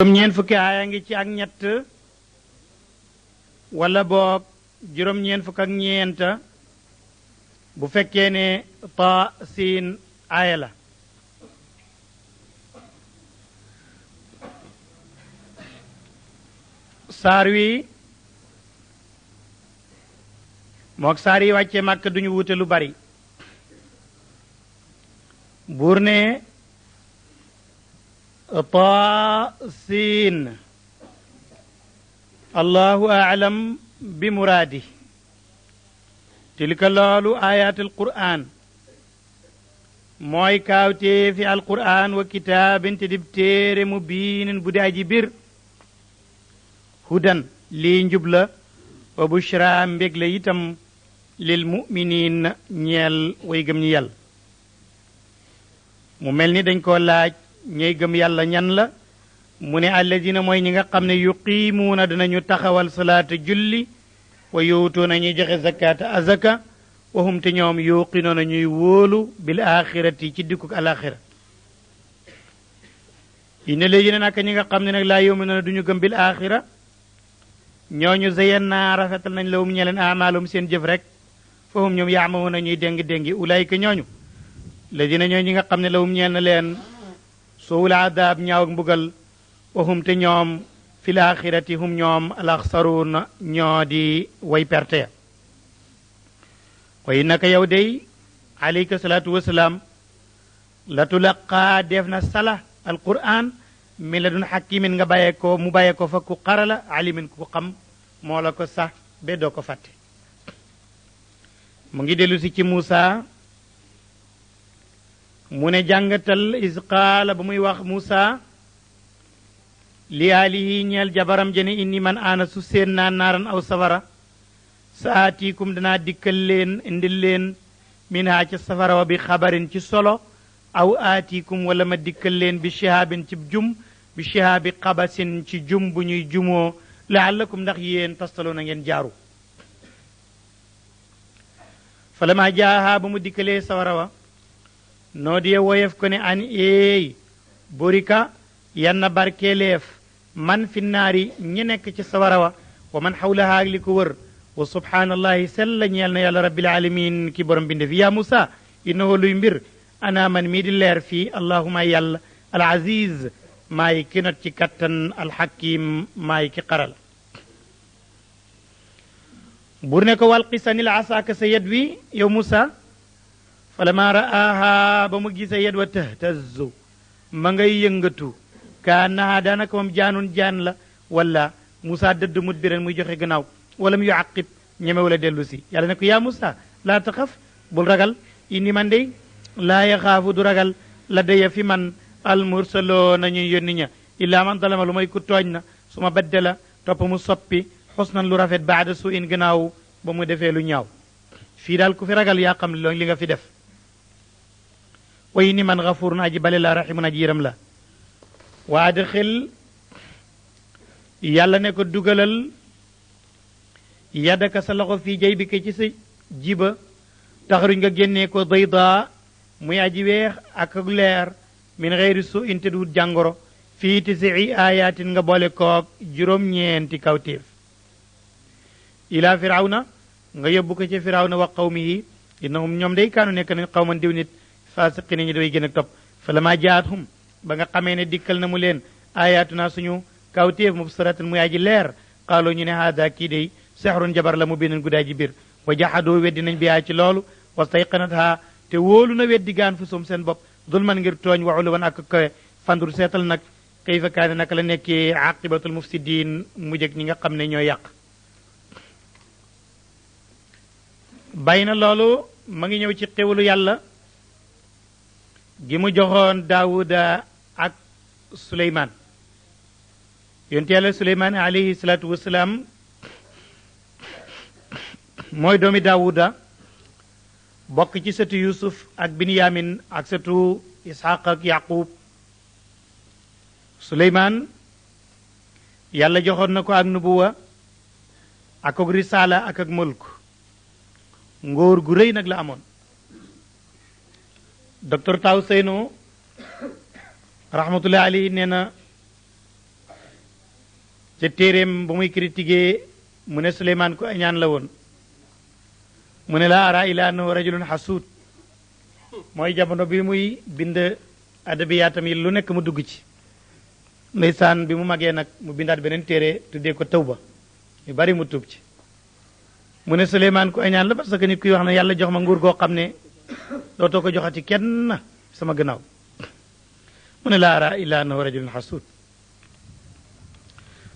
juróom ñeen fukki aaya ngi ci ak ñett wala boog juróom ñeen fukk ak ñeenta bu fekkee ne ta siin aaya la saar wi mook saar yi wàcce màkk duñu wute lu bari buur ne طاسين الله أعلم بمراده تلك لولو آيات القرآن موي كاوتي في القرآن وكتاب تدبتير مبين بداجي بير هدى لينجبلا وبشرى مبيغلا يتم للمؤمنين نيال ويغم نيال مملني دنجكو لاج ñey gëm yàlla ñan la mu ne alladina mooy ñi nga xam ne yuqiimuuna dinañu taxawal salaata julli wa yuutuuna ñuy joxe zakata azaka wa hum te ñoom yuqinoona ñuy wóolu bil axirati ci dikkuk alaxira inna léegi naka ñi nga xam ne nag laa yuminuuna duñu gëm bil axira ñooñu zayen naa rafetal nañ lawum ñeleen amaalum seen jëf rek fa hum ñoom yaamahuuna ñuy déngi ulaayika ñooñu ladina ñooy ñi nga xam ne lawum ñeel na leen sowul adaab ñaaw ak mbugal waxum te ñoom fil axirati hum ñoom alaxsaruun ñoo di way perte ya way naka yow day alayka salaatu wasalaam la tulaqaa def na sala alquran min la dun xakimin nga bàyyee ko mu bàyyee ko fa ku xarala alimin ku xam moo la ko sax ba doo ko fàtte mu ngi dellu si ci Muusa mu ne jàngatal is qaala ba muy wax Muusa li aalihi ñeel jabaram jene inni man aana su seen naa naaran aw safara sa aatiikum danaa dikkal leen indil leen min haa ca safara wa bi xabarin ci solo aw aatiikum wala ma dikkal leen bi shihaabin ci jum bi shihaabi xabasin ci jum bu ñuy jumoo laallakum ndax yéen tastaloo na ngeen jaaru falama jaaha ba mu dikkalee safara wa noo diye woyef ko ne an eey borika yanna barkeeleef man fi naari ñi nekk ci sawara wa man xawlaha ak li ko wër wa subhaanallahi sella ñeel na yàlla rabbil alamin ki borom binde fi yaa Musa innahu luy mbir ana man mii di leer fii allahuma yàlla al aziz maay ki not ci kattan alxakim maay ki xaral bur ne ko walqisanil asaaka sa yet wi yow Musa falama ra'aaha ba mu gisee yet wa tahtazzu ma ngay yëngatu kaannaha daanaka moom jaanun jaan la wala Musa dëdd mudbiran muy joxe gannaaw wala mu yuaqib ñeme wala dellu si yàlla ne ko yaa Musa laa taxaf bul ragal inni man dey laa yaxaafu du ragal la daya fi man almursaloo nañuy yónni ña illaa man dalama lu may ku tooñ na su ma baddala topp mu soppi xusnan lu rafet baada su in gannaaw ba mu defee lu ñaaw fii daal ku fi ragal yaa xam li nga fi def way ni man gafurun aji bale la rahimun aji yëram la wa adxil yàlla ne ko dugalal yadaka sa loxo fii jay bi ke ci sa jiba taxaruñ nga génnee ko dayda muy aji weex ak leer min xeyri su inte duut jàngoro fii tisi ayatin nga boole koog juróom-ñeenti kawtéef ila firawna nga yóbbu ko ci firawna wa qawmihi innahum ñoom day kaanu nekk nañ qawman diw nit faasiqina ñi doy gën a topp fa lama jaathum ba nga xamee ne dikkal na mu leen ayatuna suñu kawtéef mubsiratan muy aji leer qaaloo ñu ne haada kii day sexrun jabar la mu bineen guddaa ji biir wa jaxadoo weddi nañ biyaa ci loolu wastayqanatha te wóolu na weddi gaan fu soom seen bopp zulman ngir tooñ wa uluwan ak kawe fandur seetal nag kayfa kaane naka la nekkee aqibatul mufsidin mujjëg ñi nga xam ne ñoo yàq bàyyi na loolu ma ngi ñëw ci xéwalu yàlla gi mu joxoon daawuda ak suleymaan yonte yàlla suleymaan alayhi salaatu wasalaam mooy doomi daawuda bokk ci sëtu yusuf ak binyamin ak sëtu ishaq ak yaqub suleymaan yàlla joxoon na ko ak nubuwa ak risaala ak mulk ngóor gu rëy nag la amoon docteur Taw Seyno rahmatullahi alayhi nee na ca téeréem ba muy critiqué mu ne Suleymaan ku añaan la woon mu ne la ara ila annahu rajulun xasuud mooy jamono bi muy bind adabiyaatam yi lu nekk mu dugg ci ndeysaan bi mu magee nag mu bindaat beneen téere tuddee ko tawba yu bari mu tuub ci mu ne Suleymaan ku añaan la parce que nit kuy wax ne yàlla jox ma nguur goo xam ne dootoo ko joxati kenn sama gannaaw mu ne la ara illa annahu rajulun xasuud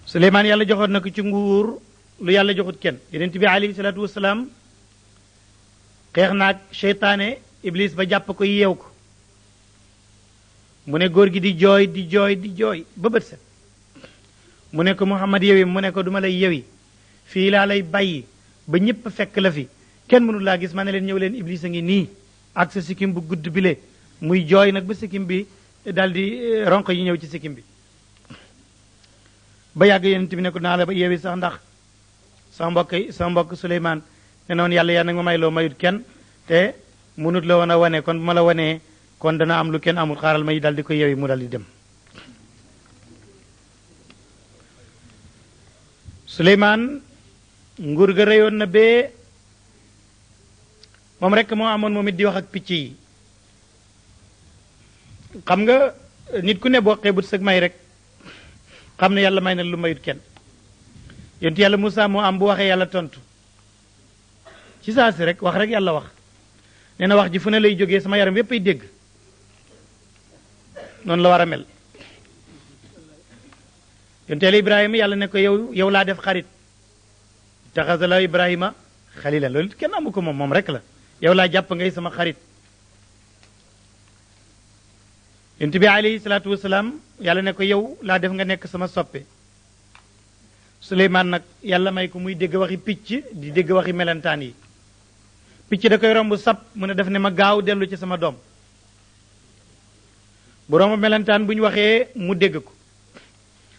Suleymaan yàlla joxoon na ko ci nguur lu yàlla joxut kenn yonent bi alayhi salaatu wasalaam xeex naag seytaane iblis ba jàpp ko yeew ko mu ne góor gi di jooy di jooy di jooy ba bët set mu ne ko Muhammad yewi mu ne ko duma lay yewi fii laa lay bàyyi ba ñëpp fekk la fi kenn mënul laa gis ma ne leen ñëw leen iblis a ngi nii ak sa sikkim bu gudd bile muy jooy nag ba sikkim bi daal di ronq yi ñëw ci sikkim bi ba yàgg yonent bi ne ko naa la ba yewi sax ndax sa mbokk Suleymaan ne noonu yàlla nag ma may loo mayut kenn te munut la woon a wane kon bu ma la wanee kon dana am lu kenn amul xaaral may dal di ko yewi mu dal di dem Suleymaan nguur ga réyoon na bee moom rekk moo amoon moom it di wax ak picc yi xam nga nit ku ne boo xeebut sëg may rek xam ne yàlla may na lu mayut kenn yonent yàlla Moussa moo am bu waxee yàlla tontu ci saa si rek wax rek yàlla wax nee na wax ji fu ne lay jógee sama yaram yépp ay dégg noonu la war a mel yonent yàlla Ibrahima yàlla ne ko yow laa def xarit taxasala Ibrahima xalilan loolu kenn amu ko moom rek la yow laa jàpp ngay sama xarit yonent bi alayhi salaatu wasalaam yàlla ne ko yow laa def nga nekk sama soppe Suleymaan nag yàlla may ko muy dégg waxi picc di dégg waxi melentaan yi picc da koy romb sab mu ne def ne ma gaaw dellu ci sama doom bu romb melentaan bu ñu waxee mu dégg ko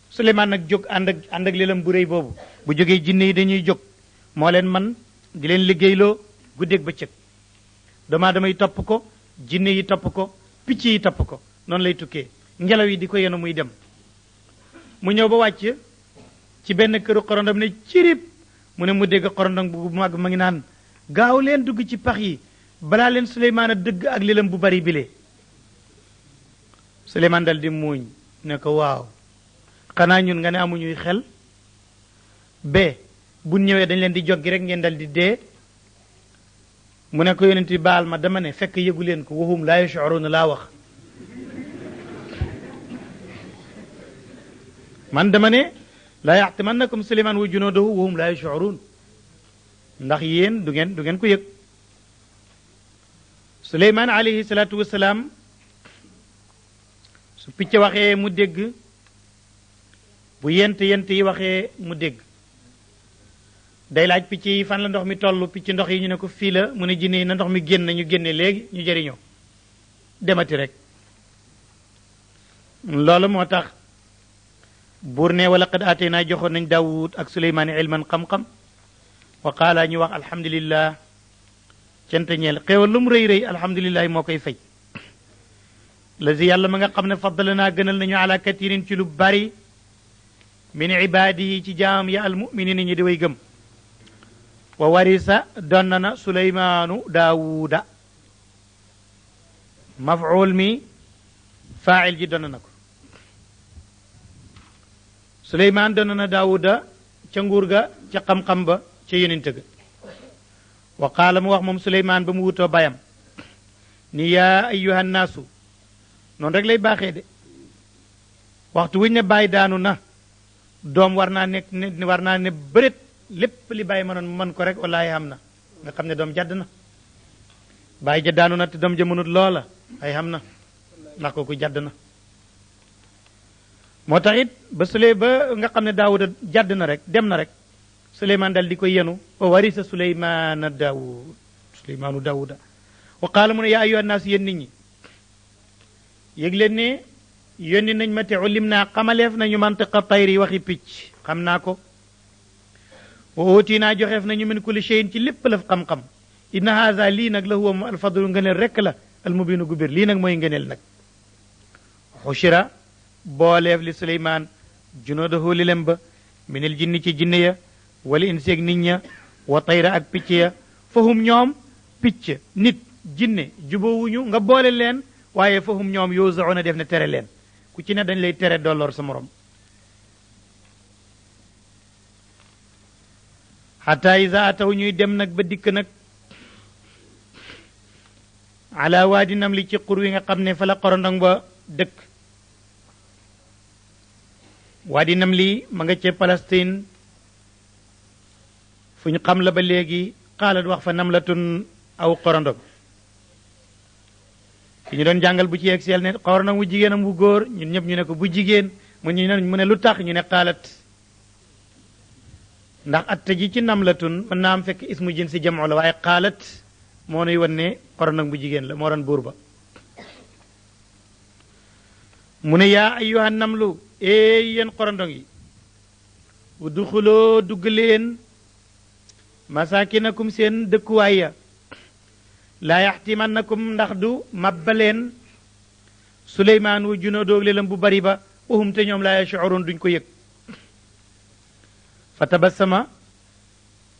Suleymaan nag jóg ànd ak lelam bu réy boobu bu jógee jinne yi dañuy jóg moo leen man di leen liggéeyloo guddeeg bëccëg doomu aadama yi topp ko jinne yi topp ko picc yi topp ko noonu lay tukkee ngelaw yi di ko yenu muy dem mu ñëw ba wàcc ci benn këru xorondom ne cirib mu ne mu dégg xorondom bu mag ma ngi naan gaaw leen dugg ci pax yi balaa leen Suleymaan a dëgg ak lelam bu bari bile Suleymaan dal di muuñ ne ko waaw xanaa ñun nga ne amuñuy xel be bu ñëwee dañ leen di joggi rek ngeen dal di dee mu ne ko yonent bi baal ma dama ne fekk yëgu leen ko waxum laa yash'uruuna laa wax man dama ne laa yaxtimannakum Suleymaan wa junuuduhu wahum laa yash'uruun ndax yéen du ngeen ko yëg Suleymaan alayhi salaatu wasalaam su picc waxee mu dégg bu yent yi waxee mu dégg day laaj picc yi fan la ndox mi toll picc ndox yi ñu ne ko fii la mu ne jinne yi na ndox mi génn ñu génne léegi ñu jëriñoo demati rek loolu moo tax buur ne wala qad aataynaa joxoon nañ Daawud ak Suleymaan ilman xam-xam wa qaala ñu wax alhamdulillah cant ñeel xéewal lu mu rëy rëy alhamdulilah moo koy fay lazi yàlla ma nga xam ne faddala naa gënal nañu ala katirin ci lu bari min ibaadihi ci jaam ya almuminina ñi di way gëm wa warisa donna na Suleymaanu Daawuda maf'ul mi faa'il ji donna na ko Suleymaan donna na Daawuda ca nguur ga ca xam-xam ba ca yonent ga wa qaala mu wax moom Suleymaan ba mu wutoo bayam ni yaa ayyuhan naasu noonu rek lay baaxee de waxtu wuñ ne bàyyi daanu na doom war naa ne bëreet lépp li bàyyi mënoon mu mën ko rek wallaahi xam na nga xam ne doom jadd na bàyyi ja daanu na te doom ja mënut loola ay xam na ndax kooku jadd na moo tax it ba nga xam ne Daawuda jadd na rek dem na rek Suleymaan dal di ko yenu wa warisa Suleymaanu Daawuda wa qaala mu ne yaa ayyuhan naas yéen nit ñi yëg leen ne yónni nañ ma te ulim naa xamaleef nañu mantiqa tayri waxi picc xam naa ko wa óoti naa joxeef nañu min kulli shay'in ci lépp la xam-xam inna haza lii nag la huwa alfadlu ngëneel rekk la almubinu gu bir lii nag mooy ngëneel nag xushira booleef li Suleymaan junoodahu lilem ba minal jinni ci jinne ya wala inseeg nit ña wa tayra ak picc ya fahum ñoom picc nit jinne jubóowuñu nga boole leen waaye fahum ñoom yuzauna def ne tere leen ku ci ne dañ lay tere dolloor sa morom xata isa ataw ñuy dem nag ba dikk nag ala waadi nam li ci xur wi nga xam ne fa la xorondong ba dëkk waadi nam li ma nga ca Palestine fu ñu xam la ba léegi xaalat wax fa namlatun aw xorondong ki ñu doon jàngal bu ci yegg seel ne xorondong bu jigéenam bu góor ñun ñëpp ñu ne ko bu jigéen mu ne lu tax ñu ne xaalat ndax atta ji ci namlatun mën naa am fekk ismu jinsi jamoo la waaye xaalat moo nuy wan ne xorondong bu jigéen la moo doon buur ba mu ne yaa ayyuhan namlu éey yéen xorondong yi udxuloo dugg leen masakinakum seen dëkkuwaay ya laa yaxtimannakum ndax du mabbaleen suleymaan wu junoo doog lelam bu bari ba uhum te ñoom laa yashcuruun duñ ko yëg fa tabassama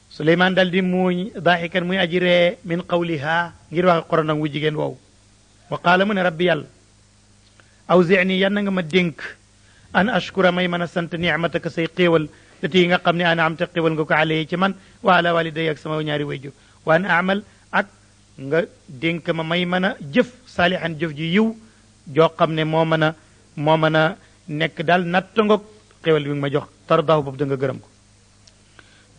suleymaan dal di muuñ daaxikan muy aji ree min qawliha ngir wax xorondong wu jigéen wow wa qaala mu ne rabbi yàlla awzicni yan na nga ma dénk an ashkura may mën a sant nicmataka say xéewal lati yi nga xam ne ana am te xéewal nga ko alayhi ci man wa ala waliday ak sama ñaari wayjur wa an amal ak nga dénk ma may mën a jëf saalihan jëf ji yiw joo xam ne moo mën a nekk daal nattangoog xéewal bi nga ma jox tardahu boobu da nga gërëm ko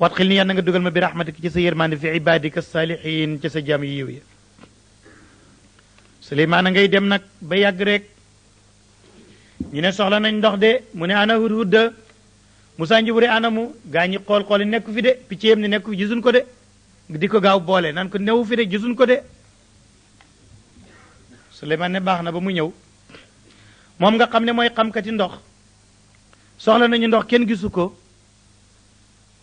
watxil ni yan na nga dugal ma bi rahmatika ci sa yërmande fi ibadika saalihin ci sa jaam yu yiw ya Suleymaan a ngay dem nag ba yàgg rek ñu ne soxla nañ ndox de mu ne ana hudhud Musaa Njubure anamu gaa ñi xool nekku fi de picc yem ne nekku fi gisuñ ko de di ko gaaw boole naan ko newu fi de gisuñ ko de Suleymaan ne baax na ba mu ñëw moom nga xam ne mooy xamkati ndox soxla nañu ndox kenn gisu ko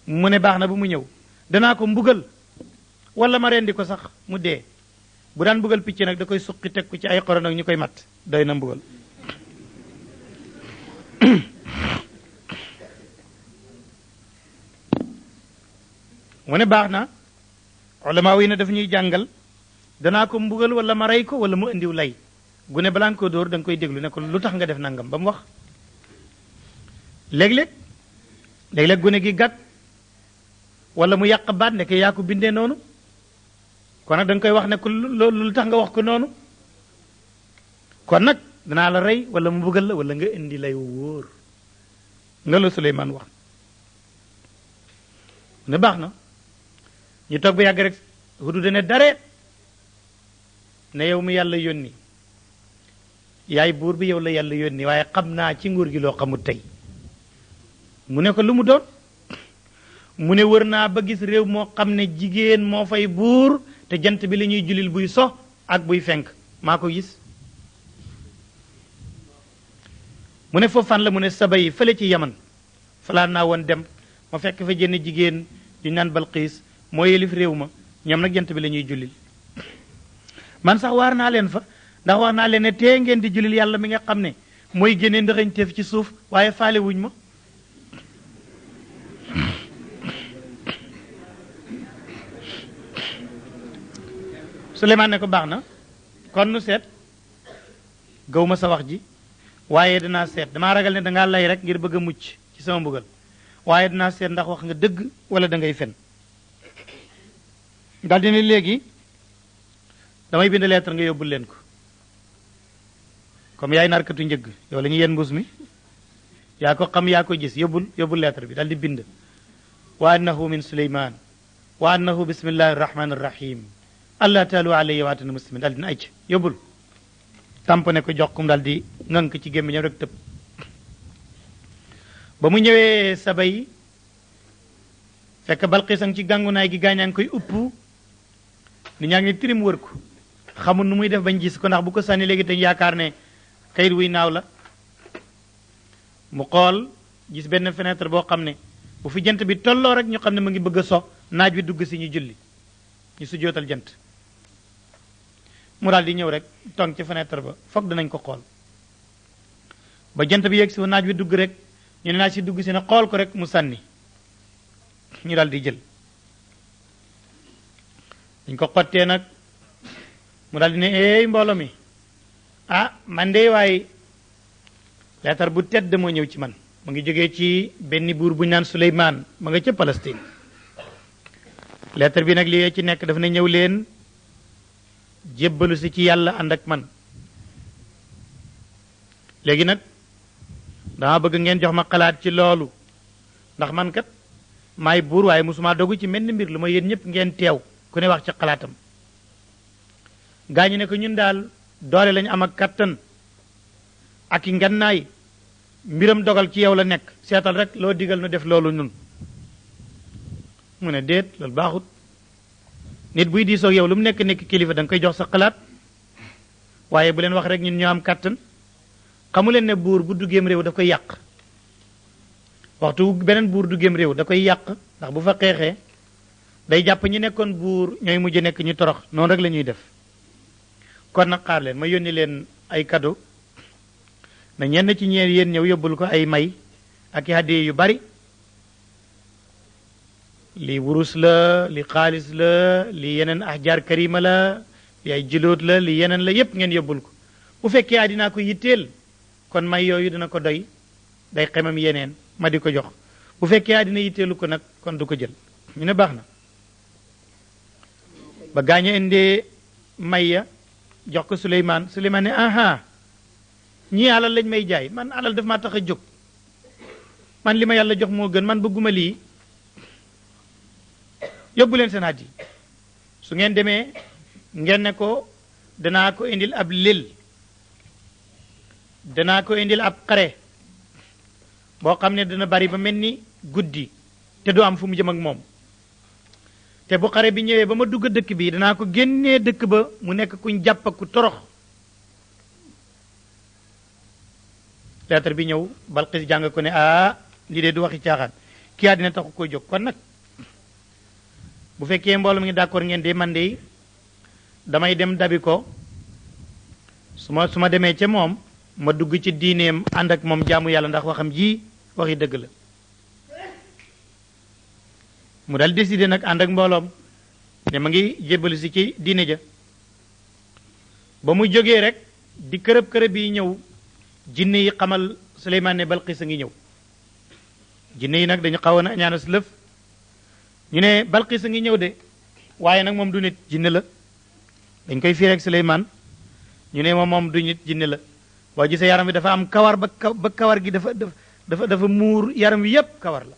mu ne baax na ba mu ñëw danaa ko mbugal wala ma rendi ko sax mu dee bu daan mbugal picc nag da koy suqi teg ko ci ay xorondong ñu koy mat doy na mbugal mu ne baax na ulama yi ne daf ñuy jàngal danaa ko mbugal wala ma rey ko wala mu indiw lay gune balaa nga ko dóor da nga koy déglu ne ko lu tax nga def nangam ba mu wax léeg-léeg gune gi gàtt wala mu yàq baat ne yaa ko bindee noonu kon nag da nga koy wax ne ko lu tax nga wax ko noonu kon nag danaa la rey wala mu mbugal la wala nga indi lay wóor nga la Suleymaan wax ne baax na ñu toog ba yàgg rek Hudhud ne dareet ne yow mi yàlla yónni yaay buur bi yow la yàlla yónni waaye xam naa ci nguur gi loo xamul tey mu ne ko lu mu doon mu ne wër naa ba gis réew moo xam ne jigéen moo fay buur te jant bi la ñuy julil buy so ak buy fenk maa ko gis mu ne foofu fan la mu ne saba yi fële ci yaman falaa naa woon dem ma fekk fa jenn jigéen di naan Balqiis moo yelif réew ma ñoom nag jant bi la ñuy jullil man sax waar naa leen fa ndax wax naa leen ne tee ngeen di jullil yàlla mi nga xam ne mooy génne ndëxañteef ci suuf waaye faale wuñ ma Suleymaan ne ko baax na kon nu seet gaw ma sa wax ji waaye dinaa seet damaa ragal ne dangaa lay rek ngir bëgg a mucc ci sama mbugal waaye dinaa seet ndax wax nga dëgg wala da ngay fen daal dina léegi damay bind lettre nga yóbbul leen ko comme yaay narkatu njëgg yow la ñu yéen mbuus mi yaa ko xam yaa ko gis yóbbul lettre bi daal di bind wa annahu min Suleymaan wa annahu bismillahi rahmani rahim allah taalu alayya wa atuni muslimin daal dina ayc yóbbul tamponné ko jox kum daal di ngank ci gémmiñam rek tëb ba mu ñëwee saba yi fekk Balqiis a ngi ci gàngunaay gi gaañaa ngi koy upp ni ñaa ngi tirim wër ko xamul nu muy def bañ gis ko ndax bu ko sànni léegi te yaakaar ne kayit wuy naaw la mu xool gis benn fenêtre boo xam ne bu fi jant bi tolloo rek ñu xam ne mu ngi bëgg a so naaj wi dugg si ñu julli ñu su jootal jant mu daal di ñëw rek tong ci fenêtre ba foog danañ ko xool ba jant bi yegg si naaj wi dugg rek ñu ne naa si dugg si na xool ko rek mu sànni ñu dal di jël dañ ko xottee nag mu dal di ne eey mbooloo mi ah man de waaye leetar bu tedd moo ñëw ci man mu ngi jógee ci benn buur bu ñu naan Suleymaan ma nga ca Palestine leetar bi nag li ci nekk daf na ñëw leen jébbalu si ci yàlla ànd ak man léegi nag dama bëgg ngeen jox ma xalaat ci loolu ndax man kat maay buur waaye musuma dogu ci menn mbir lu ma yéen ñëpp ngeen teew ku ne wax ci xalaatam gaañu ne ko ñun daal doole lañu am ak kattan ak i ngannaay mbiram dogal ci yow la nekk seetal rek loo digal nu def loolu ñun mu ne déet loolu baaxut nit buy diisoog yow lu mu nekk kilifa da nga koy jox sa xalaat waaye bu leen wax rek ñun ñoo am kattan xamu leen ne buur bu duggeem réew da koy yàq waxtu beneen buur duggeem réew da koy yàq ndax bu fa xeexee day jàpp ñi nekkoon buur ñooy mujj nekk ñu torox noonu rek la ñuy def kon nag xaar leen ma yónni leen ay cadeau na ñenn ci ñeer yéen ñëw yóbbul ko ay may ak i hadiye yu bari li wurus la li xaalis la li yeneen ahjar karima la li ay jilóot la li yeneen la yépp ngeen yóbbul ko bu fekkee àddinaa ko yitteel kon may yooyu dina ko doy day xemam yeneen ma di ko jox bu fekkee àddina yitteelu ko nag kon du ko jël ñu ne baax na ba gaañu indee may ya jox ko Suleymaan Suleymaan ne aha ñii alal lañ may jaay man alal daf maa tax a jóg man li ma yàlla jox moo gën man bëgguma lii yóbbu leen seen hàddi su ngeen demee ngeen ne ko danaa ko indil ab lël danaa ko indil ab xare boo xam ne dana bari ba mel ni guddi te du am fu mu jëm ak moom te bu xare bi ñëwee ba ma dugg dëkk bi danaa ko génnee dëkk ba mu nekk kuñ jàpp ak ku torox lettre bi ñëw Balqis jàng ko ne ah lii de du waxi caaxaan kii àddina taxu ko jóg kon nag bu fekkee mbooloo mi ngi d'accord ngeen de man de damay dem dabi ko su ma demee ca moom ma dugg ci diineem ànd ak moom jaamu yàlla ndax waxam ji waxi dëgg la mu dal décidé nag ànd ak mbooloom ne ma ngi jébbalu si ci diine ja ba mu jógee rek di kërëb yi ñëw jinne yi xamal Suleymaan ne Balqis a ngi ñëw jinne yi nag dañu xawoon a ñaana si lëf ñu ne Balqis a ngi ñëw de waaye nag moom du nit jinne la dañ koy fii rek Suleymaan ñu ne moom du nit jinne la boo gisee yaram wi dafa am kawar ba kawar gi dafa muur yaram wi yépp kawar la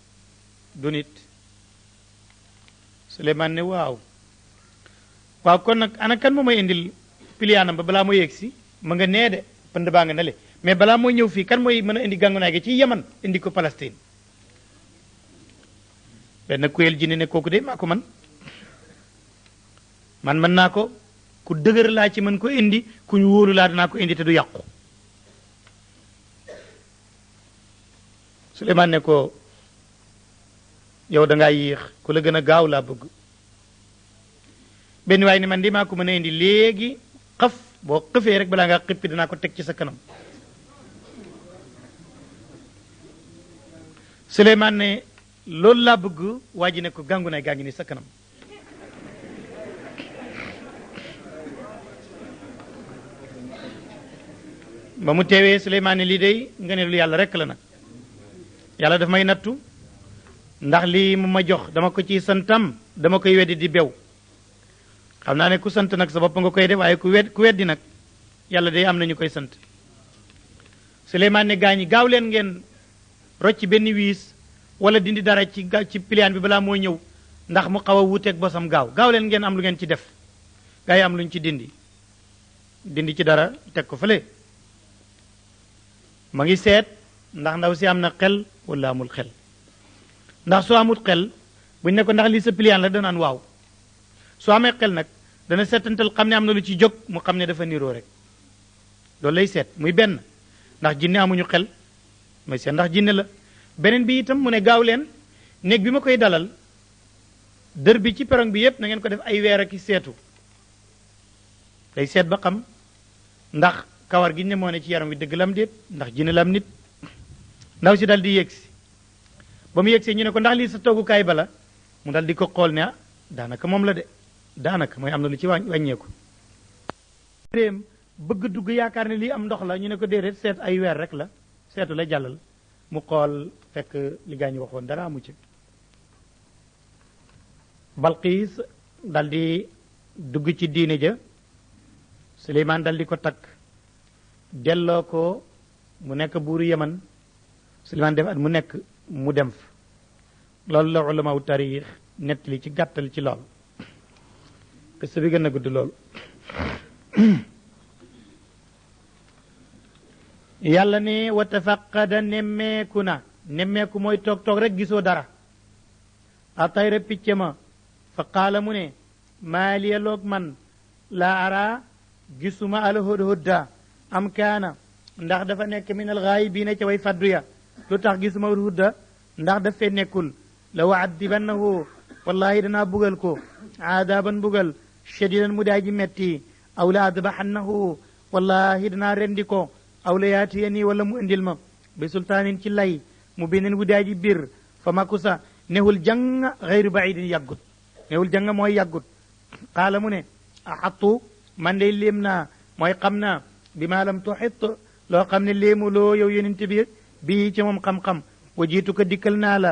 du nit Suleymaan ne waaw kon nag ana kan moo may indil piliyaanam ba balaa moo yegg si ma nga nee de pënd baa nga nale mais balaa mooy ñëw fii kan mooy mën a indi gàngunaay gi ci Yaman indi ko Palestine benn kuyel jinne ne kooku de maa ko man mën naa ko ku dëgër laa ci mën ko indi ku ñu wóolu laa danaa ko indi te du yàqu Suleymaan ne ko yow da ngaa yéex ku la gën a gaaw laa bëgg benn waaye ne man di maa ko mën a indi léegi xaf boo xëfee rek balaa ngaa xippi danaa ko teg ci sa kanam Suleymaan ne loolu laa bëgg waa ji ne ko gàngu nay gaa ngi ni sa kanam ba mu teewee Suleymaan ne lii day nga ne lu yàlla rekk la nag yàlla daf may nattu ndax lii mu ma jox dama ko ci santam dama koy weddi di bew xam naa ne ku sant nag sa bopp nga koy def waaye ku weddi nag yàlla day am na ñu koy sant Suleymaan ne gaa ñi gaaw leen ngeen rocc benn wiis wala dindi dara ci piliyaan bi balaa moo ñëw ndax mu xaw a wuuteeg bosam gaaw leen ngeen am lu ngeen ci def gaa yi am luñ ci dindi ci dara teg ko fële ma ngi seet ndax ndaw si am na xel wala amul xel ndax soo amul xel buñ ne ko ndax lii sa piliyaan la danaan waaw soo amee xel nag dana seetantal xam ne am na lu ci jóg mu xam ne dafa niroo rek loolu lay seet muy benn ndax jinne amuñu xel mooy seet ndax jinne la beneen bi itam mu ne gaaw leen néeg bi ma koy dalal dër bi ci perong bi yépp na ngeen ko def ay weer ak seetu day seet ba xam ndax kawar gi ne moo ne ci yaram wi dëgg lam déet ndax jinne lam nit ndaw si dal di yegsi ba mu yegsee ñu ne ko ndax lii sa toogukaay bala mu dal di ko xool ne daanaka moom la de daanaka mooy am na lu ci wàññeeku réem bëgg dugg yaakaar ne lii am ndox la ñu ne ko déedéet seet ay weer rek la seetu la jàllal mu xool fekk li gaa ñu waxoon dara amu ci Balqiis dal di dugg ci diine ja Suleymaan dal di ko takk delloo ko mu nekk buuru Yaman Suleymaan def at mu nekk mu dem fa loolu la ulamaaw taarix nettali ci gàttal ci lool qissa bi gën a gudd loolu yàlla ne wa tafaqada nemmeeku mooy toog rek gisoo dara a tayra picc ma fa qaala mu ne maa liya loog man laa ara gisuma al hudhudda am kaana ndax dafa nekk min al gaayibiina ca way faddu ya lu tax gisuma hudhudda ndax daf fee nekkul la waaddibannahu wallahi danaa bugal ko aadaban bugal shadidan mu daa ji metti aw la adbaxannahu wallahi danaa rendi ko aw la yaatiyani wala mu indil ma bi sultaanin ci lay mu binin wu daa ji bir fa makusa newul jàng xayru baidin yàggut newul jàng mooy yàggut qaala mu ne axattu man day léem naa mooy xam naa bi maa lam tuxit loo xam ne léemu loo yow yonent bi bii ci moom xam-xam wa jiitu ko dikkal naa la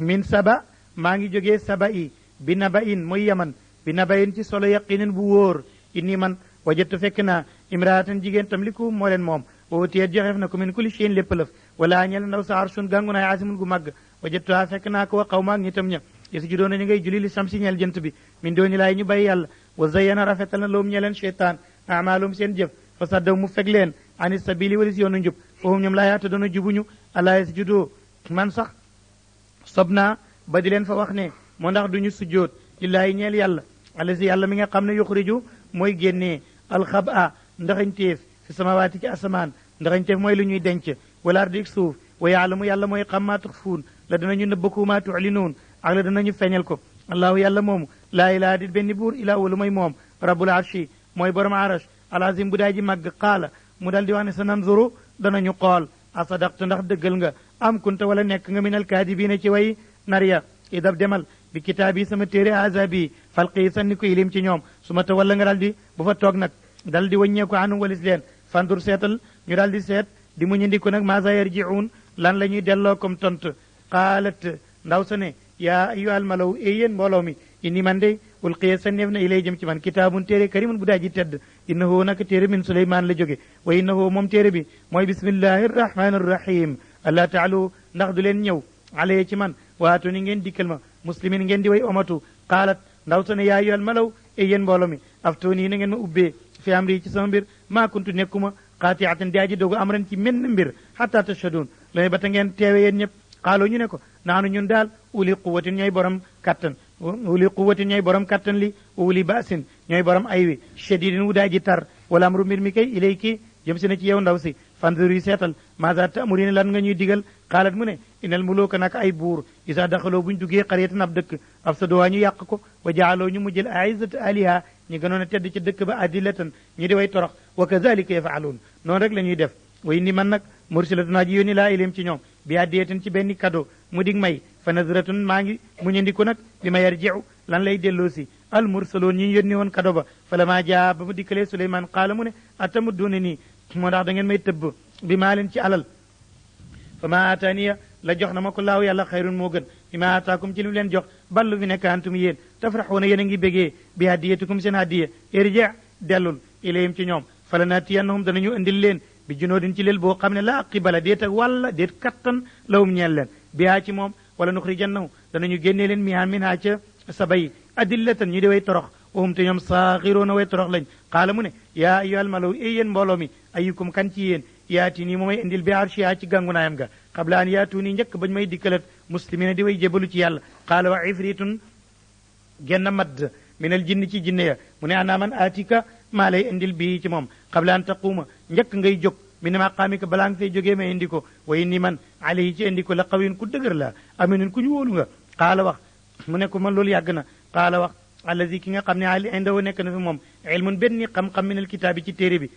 min saba maa ngi jógee saba i bi naba in mooy yaman bi naba in ci solo yaqinin bu wóor inni man wajatu fekk naa imraatan jigéen tam li ku moo leen moom woo tiyet joxeef na ko min kulli shay'in lépp lëf wala ñel ndaw sa arshun gàngu naay asimun gu màgg wajatuha fekk naa ko wa xaw maag ñitam ña yesu judoon nañu ngay julli li samsi ñeel jënt bi min dooni laay ñu bàyyi yàlla wa zayyana rafetal na loom ñeleen cheytaan amaalum seen jëf fa saddaw mu feg leen ani sabili walis yoonu njub foofu ñoom laa yaata doona jubuñu allah yasjudu man sax sob naa ba di leen fa wax ne moo ndax duñu sujjoot lillaahi ñeel yàlla alazi yàlla mi nga xam ne yuxriju mooy génnee alxaba ndaxañteef fi samawaati ci asamaan ndaxañteef mooy lu ñuy denc wala ardi suuf wa yaalamu yàlla mooy xam maa tuxfuun la danañu nëbbako maa tuxlinuun ak la danañu feeñal ko allahu yàlla moomu laa ilaaha dit benn buur ilaa wala mooy moom rabbul arshi mooy borom arash alazim bu daa ji màgg qaala mu dal di wax ne sa nanzuru danañu xool asadaqta ndax dëggal nga am kunta wala nekk nga min alkaadibiina ci way nariya idab demal bi kitaabi sama téere azabi falqi sanni ko ilim ci ñoom su ma ta wala nga dal di bu fa toog nag dal di wàññeeku anum walis leen fandur seetal ñu dal di seet di mu ñëndiku nag maasa yarjiun lan la ñuy delloo comme tont qaalat ndaw sa ne yaa ayyuhal malaw yéen mbooloo mi inni man de ulqiya sanneef na ilay jëm ci man kitaabun téere karimun bu daa ji tedd innahu naka téere min suleymaan la jóge wa innahu moom téere bi mooy bismillahi arrahmani arrahim allah taalu ndax du leen ñëw alaye ci man waatu ni ngeen dikkal ma muslimin ngeen di way omatu qaalat ndaw sa ne yaa ayyuhal malaw yéen mbooloo mi aftooni na ngeen ma ubbee fi amri ci sama mbir maa kuntu nekkuma qaatiatan di aji dogu amran ci menn mbir hatta tashhadun looy ba ta ngeen teewe yéen ñëpp xaaloo ñu ne ko naanu ñun daal uli quwatin ñooy borom kattan uli quwatin ñooy borom kattan li uli baasin ñooy borom ay wi shadidin wu daa ji tar wala amru mbir mi kay ilayki jëm si na ci yow ndaw si fandur yi seetal maasa ta'murina lan nga ñuy digal xaalat mu ne inal muluka naka ay buur isa daxaloo buñ duggee xariyatan ab dëkk ab sa duwaa ñu yàq ko wa jaaloo ñu mujjël aizat aliha ñi gënoon a tedd ci dëkk ba adillatan ñi di way torox wa kazalika yafaaluun noonu rek la ñuy def way ni man nag mursilatun aji yónni laa ilim ci ñoom bi addiyatin ci benn cadeau mu dig may fa nazratun maa ngi mu ñëndiku nag bi ma yarjiu lan lay delloo si al mursaloon ñi yónni woon cadeau ba fa la maa jaa ba mu dikkalee Suleymaan qaala mu ne atamudduuna nii moo ndax da ngeen may tëbb bi maa leen ci alal fa ma aataaniya la jox na ma ko laaw yàlla xayrun moo gën bi ma aataakum ci li mu leen jox ballu fi nekk antum yéen tafraxuuna yéen a ngi bégee bi hadiyatikum seen hadiya irji dellul ilayhim ci ñoom fala naatiyannahum danañu indil leen bi junoodin ci leel boo xam ne laa qibala déet ak wàlla déet kattan lawum ñeel leen bihaa ci moom wala nuxrijannahu danañu génnee leen min haa ca sabay adillatan ñu di way torox wahum te ñoom saaxiroona way torox lañ qaala mu ne yaa ayyuhal malaw yéen mbooloo mi ayyukum kan ci yéen yaati nii moomay indil bi arshiha ci gàngunaayam ga qabla an yaatu nii njëkk bañ may dikkalat muslimina di way jébalu ci yàlla qaala wa ifritun genn madd minal jinni ci jinne ya mu ne ana man aatika maa lay indil bii ci moom qabla an taquuma njëkk ngay jóg min maqaamika balaa nga fay jógee ma indi ko wa inni man alayhi ci indi ko la qawiyun ku dëgër la aminun ku ñu wóolu nga qaala wax mu ne ko man loolu yàgg na qaala wax allazi ki nga xam ne ali indahu nekk na fi moom ilmun benn xam-xam min al kitaabi ci téere bi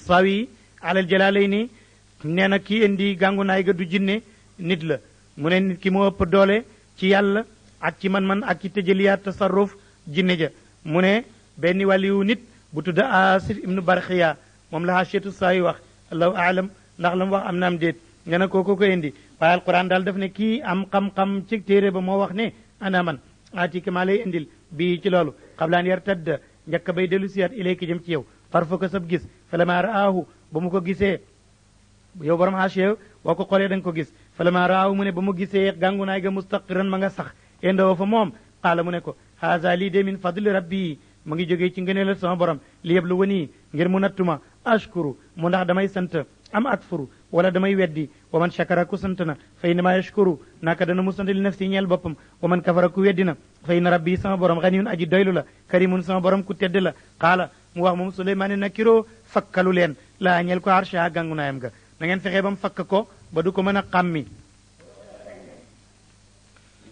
sawi alal jalaalayni nee na kii indi gàngunaay ga du jinne nit la mu ne nit ki moo ëpp doole ci yàlla ak ci man-man ak ci tëjaliyaat tasarruf jinne ja mu ne benn wàliyu nit bu tudd Asif ibnu Barxiya moom la Haashiyatu Saawi wax allahu aalam ndax la mu wax am na am déet nga ne kooku ko indi waaye alquran daal daf ne kii am xam-xam ci téere ba moo wax ne ana man atika maa lay indil bii ci loolu xablaan yar tadda njëkk bay dellu siyaat ilayka jëm ci yow tarfa ko sab gis falama raahu ba mu ko gisee yow borom Haashiya boo ko xoolee da nga ko gis falama raahu mu ne ba mu gisee gàngunaay ga mustaqiran ma nga sax indoo fa moom qaala mu ne ko haza lii de min fadli rabbi mu ngi jógee ci ngëneelal sama borom li yëpp lu wanii ngir mu nattuma ashkuru mu ndax damay sant am akfuru wala damay weddi wa man shakara ku sant na fa innama yashkuru naka dana mu sant li nafsi ñeel boppam wa man kafara ku weddi na fa inna rabbi sama borom ganiyun aji doylu la karimun sama borom ku tedd la qaala mu wax moom Suleymaan na kiroo fakkalu leen laa ñeel ko arsha gàngunaayam ga na ngeen fexee ba mu fakk ko ba du ko mën a xàmmi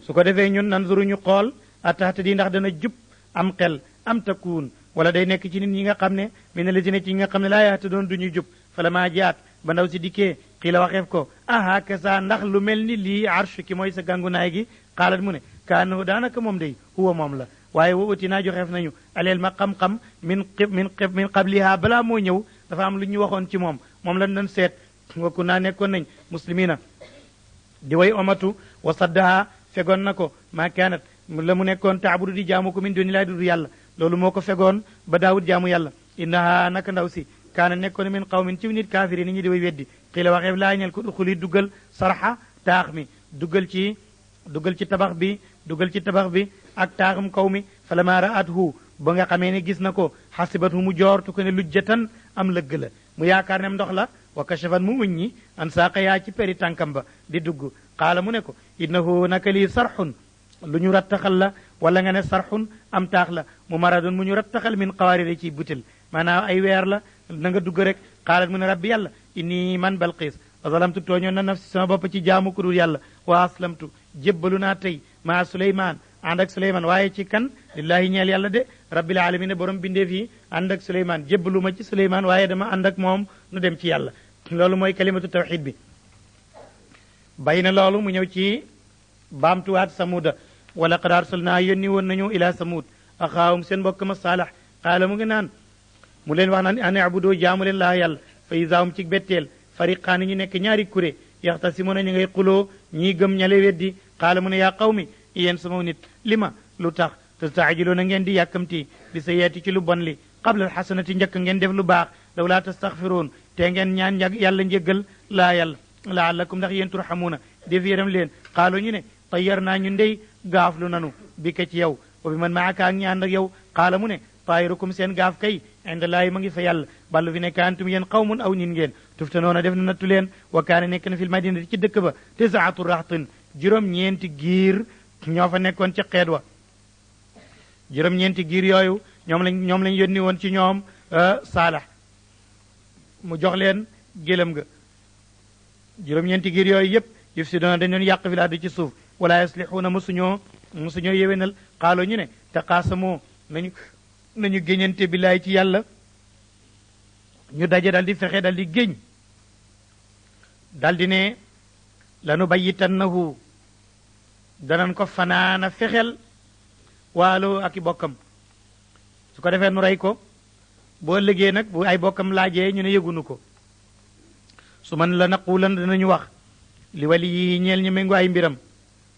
su ko defee ñun nanzuru ñu xool atahtadi ndax dana jub am xel am takuun wala day nekk ci nit ñi nga xam ne mi ne la ci ne ci ñi nga xam ne laa yaata doon du ñuy jub fala maa jaat ba ndaw si dikkee xii la waxeef ko aha kasa ndax lu mel ni lii arsh ki mooy sa gàngunaay gi xaalat mu ne kaanahu daanaka moom day huwa moom la waaye wa uti naa joxeef nañu aleel ma xam-xam min qabliha balaa moo ñëw dafa am lu ñu waxoon ci moom moom lañ doon seet wakku naa nekkoon nañ muslimina di way omatu wa saddaha fegoon na ko maa kaanat la mu nekkoon taabudu di jaamu ko min duni laa dudu yàlla loolu moo ko fegoon ba daawud jaamu yàlla innaha naka ndaw si kaana nekkoon min qawmin ci nit kaafiri nit ñi di way weddi xii la waxeef laa ñel ko duxuli duggal sarxa taax mi duggal ci tabax bi ak taaxum kaw mi fa lama raathu ba nga xamee ne gis na ko xasibathu mu joortu ko ne lujjatan am lëgg la mu yaakaar ne ndox la wa kashafan mu uññi an saaqa yaa ci peri tànkam ba di dugg qaala mu ne ko innahu naka lii sarxun lu ñu rattaxal la wala nga ne sarxun am taax la mu maradun mu ñu rattaxal min qawaarida ci butel maanaam ay weer la na nga dugg rek qaalat mu ne rabbi yàlla inni man balqiis zalamtu tooñoon na nafsi sama bopp ci jaamu ku dul yàlla wa aslamtu jébbalu naa tey maa suleymaan ànd ak suleymaan waaye ci kan lillahi ñeel yàlla de rabbil alamin borom bindeef yi ànd ak suleymaan jébbalu ma ci suleymaan waaye dama ànd ak moom nu dem ci yàlla loolu mooy kalimatu tawxid bi bay na loolu mu ñëw ci baamtuwaat samuda wala qad arsalnaa yónni woon nañu ila samud axaawum seen mbokk ma saalax qaala mu ngi naan mu leen wax naan an abudu jaamu leen laa yàlla fa isaahum ci betteel fariqaani ñu nekk ñaari kuré yaxtasimuna ñu ngay xuloo ñii gëm ñale weddi qaala mu ne yaa qawmi yéen sama nit li ma lu tax tastaajiluuna ngeen di yàkkamti bi sa yeeti ci lu bon li qabla alxasanati njëkk ngeen def lu baax law laa tastaxfiruun te ngeen ñaan yàlla njéggal laa yàlla laallakum ndax yéen turxamuuna def yéram leen qaalu ñu ne tayyar naa ñu ndey gaaflu nanu bi ka ci yow wa bi man maaka ak ñi ànd ak yow qaala mu ne taayirukum seen gaaf kay inda laahi ma ngi fa yàlla ballu fi nekk antum yéen qawmun aw nin ngeen tuftanoona def na nattu leen wa kaane nekk na fil madinati ci dëkk ba tisaatu raxtin juróom-ñeenti giir ñoo fa nekkoon ci xeet wa juróom-ñeenti giir yooyu ñoom lañ yónni woon ci ñoom saalax mu jox leen gélëm ga juróom-ñeenti giir yooyu yépp yëf si doona dañ doon yàq fi laadi ci suuf wala yaslixuuna mosuñoo yéwénal xaalo ñu ne te xaasamoo nañu géñante billaay ci yàlla ñu daje dal di fexe dal di géñ dal di ne lanu bayitannahu danan ko fanaana fexel waalo ak i bokkam su ko defee nu rey ko boo liggéey nag bu ay bokkam laajee ñu ne yëgunu ko su man la naqulan danañu wax li wali yi ñeel ñu méngo ay mbiram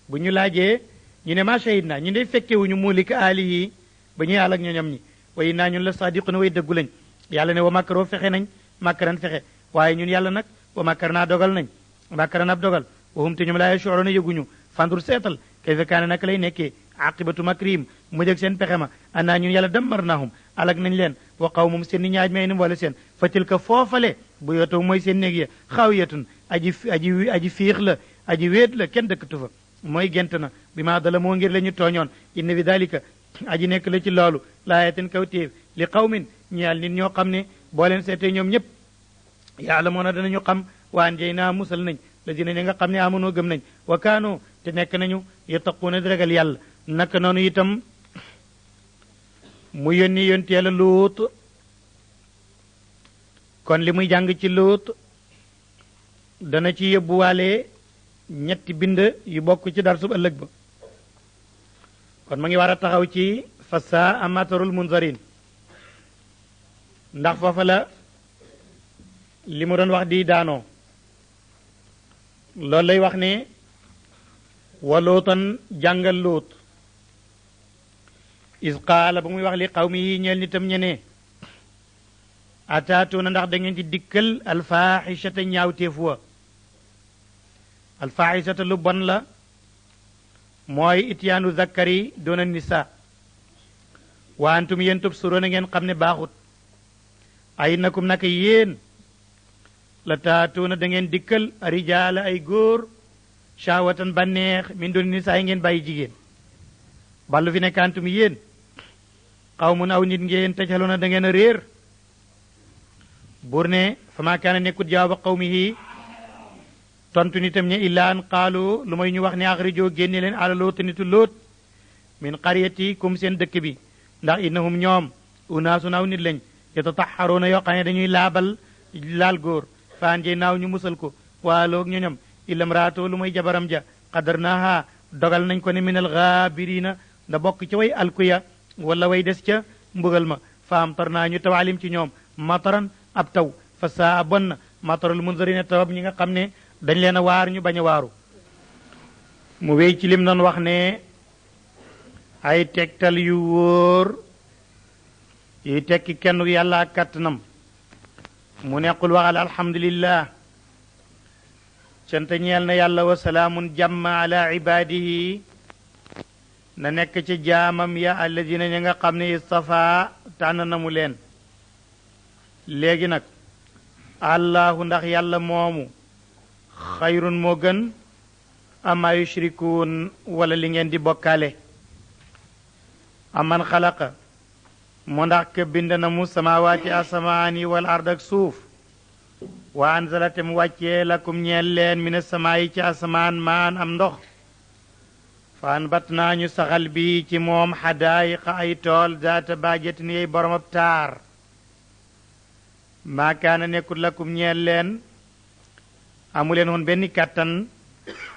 bu ñu laajee ñu ne ma shahid naa ñu ne fekkewuñu mulika aali yi ba ñuy àll ak ñoñam ñi way naa ñun la sadiquna way dëggu lañ yàlla ne wa makkaroo fexe nañ makkaran fexe waaye ñun yàlla nag wa makkar naa dogal nañ makkaran ab dogal waxum te ñoom laa yash'uruuna yëguñu fandur seetal kayfa kaane naka lay nekkee aqibatu makrim mujj ak seen pexe ma annaa ñun yàlla dammarnaahum alag nañ leen wa qawmum seen ni ñaaj may nim wala seen fa tilka foofale bu yotaw mooy seen néeg ya xaawiyatun aji fiix la aji wéet la kenn dëkkatu fa mooy gent na bi maa dala moo ngir la ñu tooñoon inna bi dalika aji nekk la ci loolu laayatin kawtéef li qawmin ñeel nit ñoo xam ne boo leen seetee ñoom ñëpp yaalamoona danañu xam waan jey naa musal nañ la dina ñi nga xam ne amonoo gëm nañ wa kaanu te nekk nañu yattaquuna di ragal yàlla naka noonu itam mu yónni yonti yàlla luut kon li muy jàng ci luut dana ci yóbbuwaale ñetti bind yu bokk ci dar sub ëllëg ba kon ma ngi war a taxaw ci fasa amatarul munzarin ndax foofa la li mu doon wax di daanoo loolu lay wax ne walootan jàngal lóot is qaala ba muy wax li xaw mi yi ñeel nitam ñene ataatuuna ndax da ngeen di dikkal alfaaxisata ñaawteef wa alfaaxisata lu bon la mooy ityaanu zakkari doona nisa wa antum yéen tubsuroona ngeen xam ne baaxut ay nakum naka yéen la taatuuna da ngeen dikkal rijaala ay góor shahwatan banneex min doon nisaa yi ngeen bàyyi jigéen ballu fi nekk antum yéen xawmun aw nit ngeen tajaloona da ngeen a réer buur ne fa maa kaana nekkut jawaaba qawmihi tontu nitam ñe illaa an qaalu lu may ñu wax ne axrijoo génne leen ala loota nitu loot min qaryati kum seen dëkk bi ndax innahum ñoom unaasun aw nit lañ yatataxaruuna yoo xam ne dañuy laabal laal góor faan jey naaw ñu musal ko waaloog ñoñom illam raatoo lu may jabaram ja xadar naaha dogal nañ ko ne minal gaabirina da bokk ca way alkuya wala way des ca mbugal ma faam tar naa ñu tawaalim ci ñoom mataran ab taw fa saa bon na matarul munzarina tawab ñi nga xam ne dañ leen a waar ñu bañ a waaru mu wéy ci lim doon wax ne ay tegtal yu wóor yi tekki kenn yàlla ak kàttanam mu nequl waxal alhamdulillah cant ñeel na yàlla wa salaamun jàmm ala ibaadihi na nekk ci jaamam ya alladina ña nga xam ne istafa tànn na mu leen léegi nag allahu ndax yàlla moomu xayrun moo gën ama yushrikuun wala li ngeen di bokkaale aman xalaqa moo ndax ke bind na mu samawaati asamaani wal ard ak suuf wa anzala te mu wàccee lakum ñeel leen mina samaayi ci asamaan maan am ndox fa anbat naa ñu saxal bi ci moom xadaayiqa ay tool zaata baajatin yey borom ab taar maa kaana nekkul lakum ñeel leen amuleen woon benn kàttan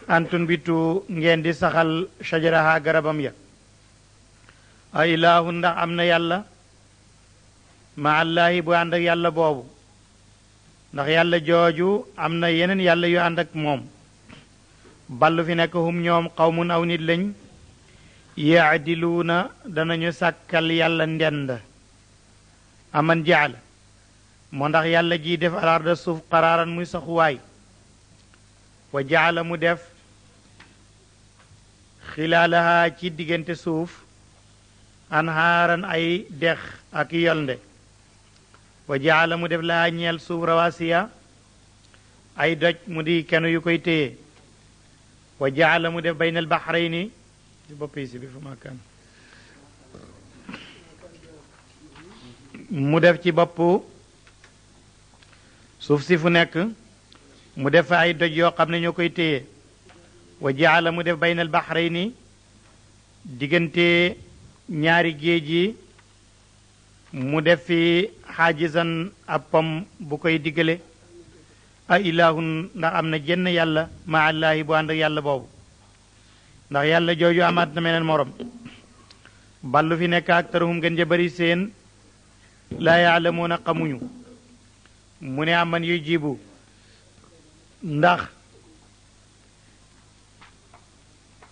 antun bitu ngeen di saxal shajaraha garabam ya a ilaahu ndax am na yàlla ma allahi bu ànd ak yàlla boobu ndax yàlla jooju am na yeneen yàlla yu ànd ak moom ballu fi nekk hum ñoom qawmun aw nit lañ yaadiluuna danañu sàkkal yàlla ndend aman jaala moo ndax yàlla ji def alarda suuf qaraaran muy saxuwaay wa jaala mu def xilaalaha ci diggante suuf anhaaran ay dex ak yolnde wa jaala mu def laa ñeel suuf rawasiya ay doj mu di kenu yu koy téye wa jaala mu def baynal bahrayni boppi si bi fu ma kan mu def ci bopp suuf si fu nekk mu def fa ay doj yoo xam ne ñoo koy téye wa jaala mu def baynal bahrayni diggante ñaari géej yi mu def fi xaajisan ab pom bu koy diggale a ilahun ndax am na jenn yàlla ma allahi bu ànd ak yàlla boobu ndax yàlla jooju amaat na meneen morom ballu fi nekk ak taruhum gën ja bari seen laa yaalamuuna xamuñu mu ne aman yu jibu ndax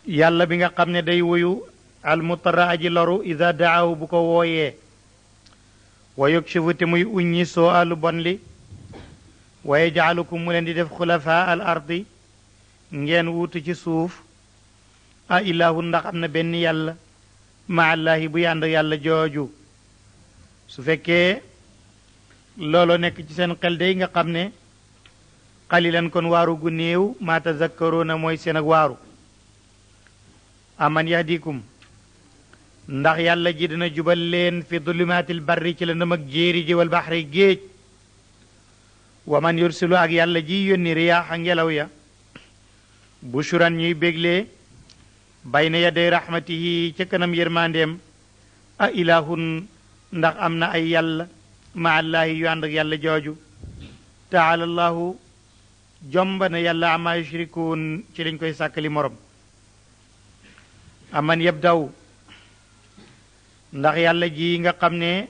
yàlla bi nga xam ne day wuyu almutara aji loru ida daahu bu ko wooyee wa yukshifu te muy uññi soo alu bon li wa yajaalukum mu leen di def xulafa al ardi ngeen wuutu ci suuf a ilahu ndax am na benn yàlla ma allahi bu yànd yàlla jooju su fekkee looloo nekk ci seen xel day nga xam ne xalilan kon waaru gu néew ma tazakkaruuna mooy seen ak waaru aman yahdikum ndax yàlla ji dina jubal leen fi dulumaatil barri ci la ndëm ak jéeri ji wal baxri géej wa man yursilu ak yàlla ji yónni riyaaxa ngelaw ya bushuran ñuy béglee bayna yaday rahmatihi ca kanam yërmandeem a ilahun ndax am na ay yàlla ma allahi yu ànd ak yàlla jooju taala allahu jomba na yàlla ama yushrikuun ci liñ koy sàkkali morom aman yabdaw ndax yàlla ji nga xam ne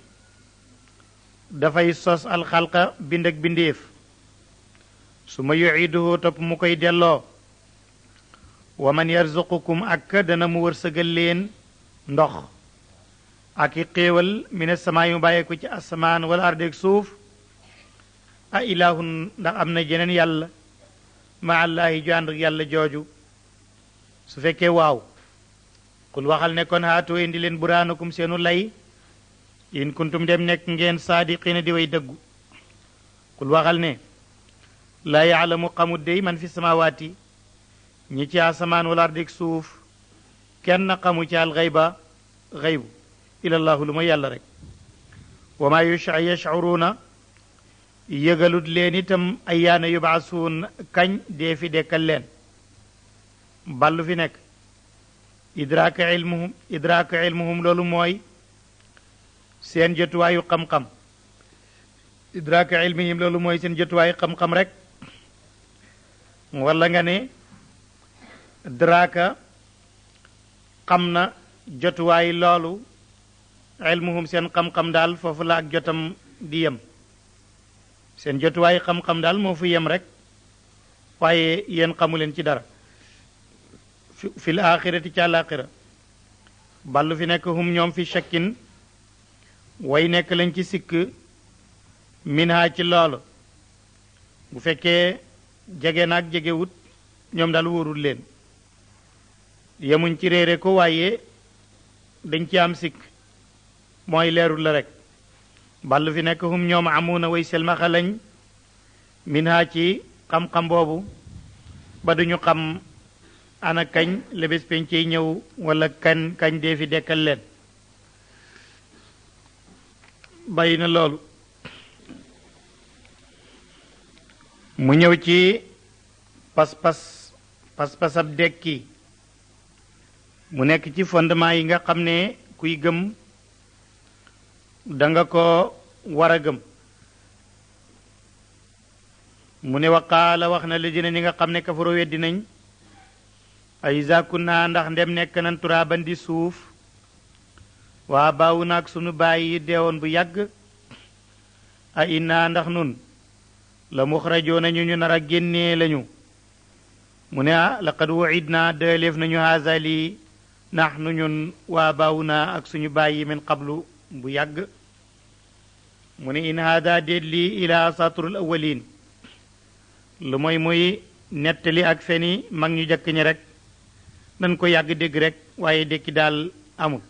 dafay sos alxalqa bind ak bindeef su ma yuiduhu topp mu koy delloo wa man yarzuqukum ak dana mu wërsëgal leen ndox ak i xéewal mine samaa yu bàyyee ko ci asamaan wala ardeeg suuf a ilahun ndax am na jeneen yàlla ma allahi ju ànd ak yàlla jooju su fekkee waaw qul waxal ne kon haatoo indi leen buraanakum seenu lay in kuntum dem nekk ngeen saadiqina di way dëggu qul waxal ne laa yaalamu xamut dey man fi samawaati ñi ci asamaan wala ardik suuf kenn xamu ci al xayba xaybu ilallahu lu ma yàlla rek wa maa yashcuruuna yëgalut leen itam ayyaana yubaasuun kañ dee fi dekkal leen ballu fi nekk idraaka ilmuhum loolu mooy seen jotuwaayu xam-xam idraaka ilmihim loolu mooy seen jotuwaayu xam-xam rek wala nga ne draaka xam na jotuwaay loolu ilmuhum seen xam-xam daal foofu la ak jotam di yem seen jotuwaay xam-xam daal moo fi yem rek waaye yéen xamu leen ci dara fil axirati ci àlaxira ballu fi nekk hum ñoom fi shakkin way nekk lañ ci sikk minha ci loolu bu fekkee jege naag jegewut ñoom daal wóorul leen yemuñ ci réere ko waaye dañ ci am sikk mooy leerul la rek ballu fi nekk hum ñoom amuuna way selmaxa lañ minha ci xam-xam boobu ba duñu xam ana kañ la bés pencey ñëw wala kañ dee fi dekkal leen bàyyi na loolu mu ñëw ci pas-pas ab dekki mu nekk ci fondement yi nga xam ne kuy gëm danga ko war a gëm mu ne waqaala wax na ladina ñi nga xam ne kafaro weddi nañ ay iza kunna ndax ndem nekk nan turaaban di suuf waa baawu naag sunu bàyyi yi deewoon bu yàgg a inna ndax nun la muxrajoona ñu nar a génnee lañu mu ne laqad wuidna dëleef nañu haza lii nax nu ñun waa baawu naa ak suñu bàyyi min qablu bu yàgg mu ne in haada déet lii ila asaturul awalin lu mooy muy nettali ak feni mag ñu jëkk ñi rek dañ ko yàgg dégg rek waaye dékki daal amul